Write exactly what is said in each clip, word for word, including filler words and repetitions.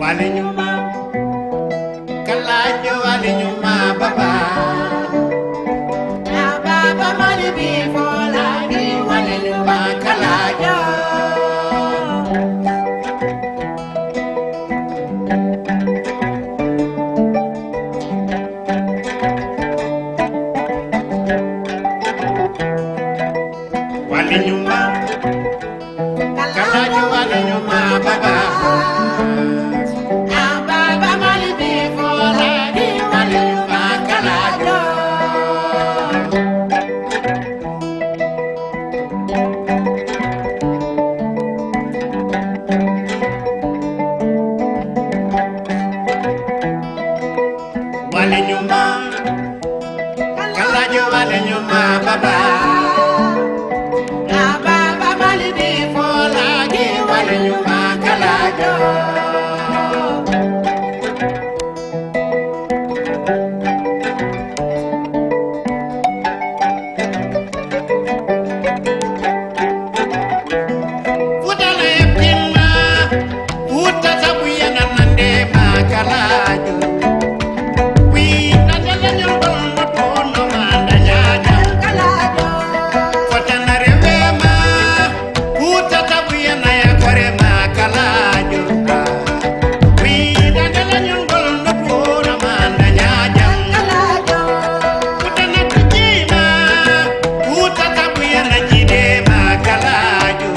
Wali nyuma, kalajo wali nyuma baba. Na baba mali bi fola ni wali nyuma kalajo. Wali nyuma, kalajo wali nyuma baba. Na baba mali bi fola ni wali nyuma kalajo. Wali nyuma, kalajo wali nyuma baba. Na baba mali bi fola ni wali nyuma kalajo. Futa na eppinma, futa sabu yana nande ma kalajo. Wi na dala nyongol no tono ma na nyanya. Futa na rewema, futa sabu yana ya kore ma kalajo. Wi na dala nyongol no tono ma na nyanya. Futa na tujima, futa sabu yana jide ma kalajo.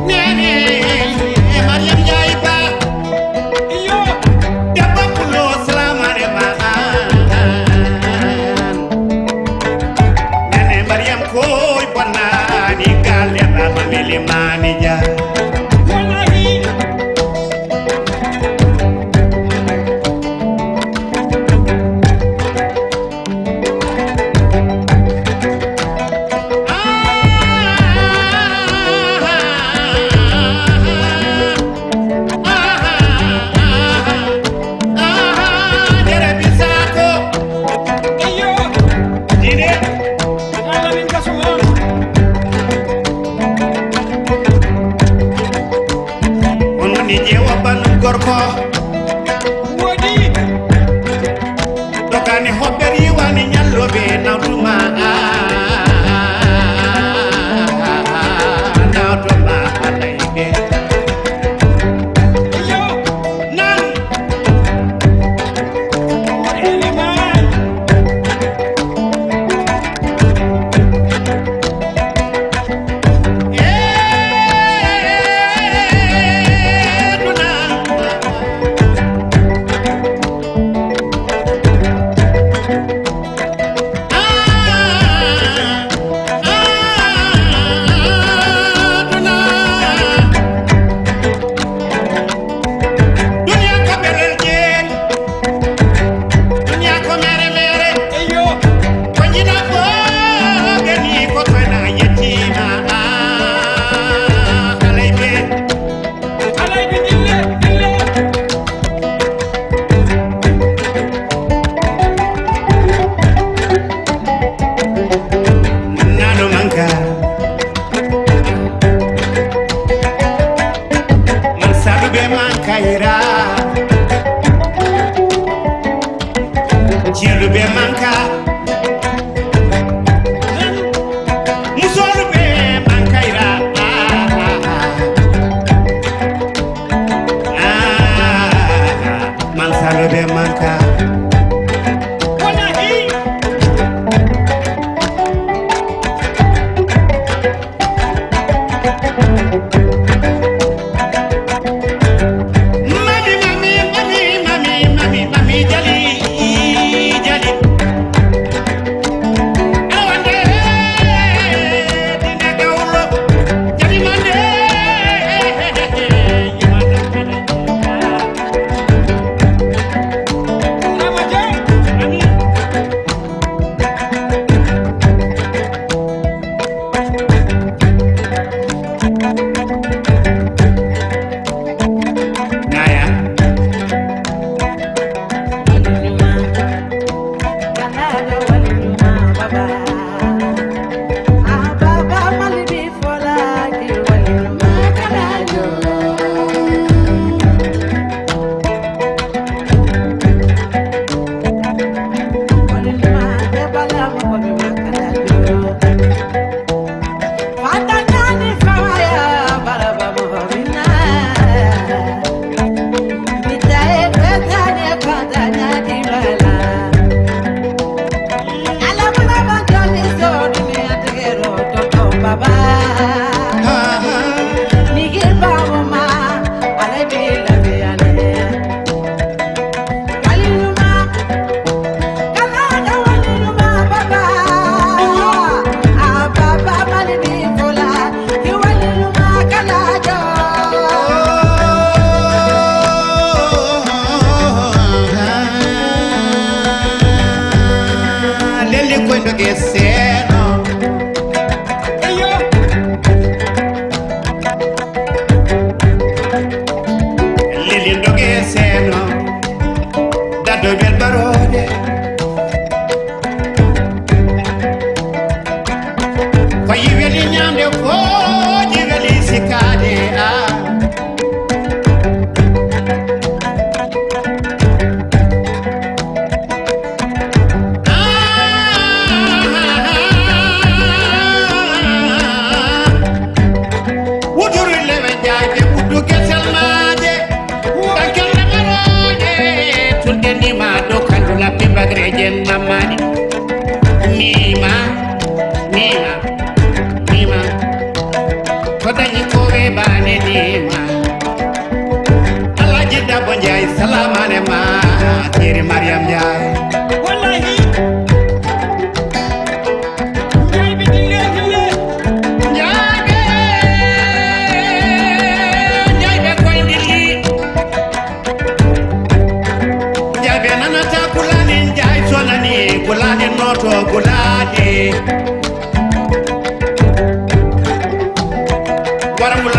Nene, e Mariam Njaay Ba. Iyo. Debbo Pulo, salamu aleykum. Nene Mariam koy bonnani galle Baba Meli Mani Dia. Wallahi. Man Saluɓe man Kayra, Jiluɓe man ka, Musoluɓe man Kayra. Ah, man Saluɓe man ka. Wallahi. Mami, mami, mami, mami, mami, mami, jali, jali. Awande, dina gawlo, jali mande. Naya. Lelli koy doge seeno. Eyo. Lelli doge seeno. Daddo bel barode. Fayi weli ñande fooji weli sikade a. Wuturu lewe jaaje ɓuddu gesel maaje. Kankelle ɓarooje tulde nima dow kandu labbi bagreje nammaɗi. Nima, nima, nima. Ko dañi ko weeɓaani nima. Alhaji Dabo Njaay, salamane ma, Seri Mariam Njaay. Wallahi. Njaay ɓe dille, dille. Njaay ɓe, Njaay ɓe koye ndilli. Njaay ɓe nanata gulaali, Njaay sonani gulaali, noto gulaali. Wara ngol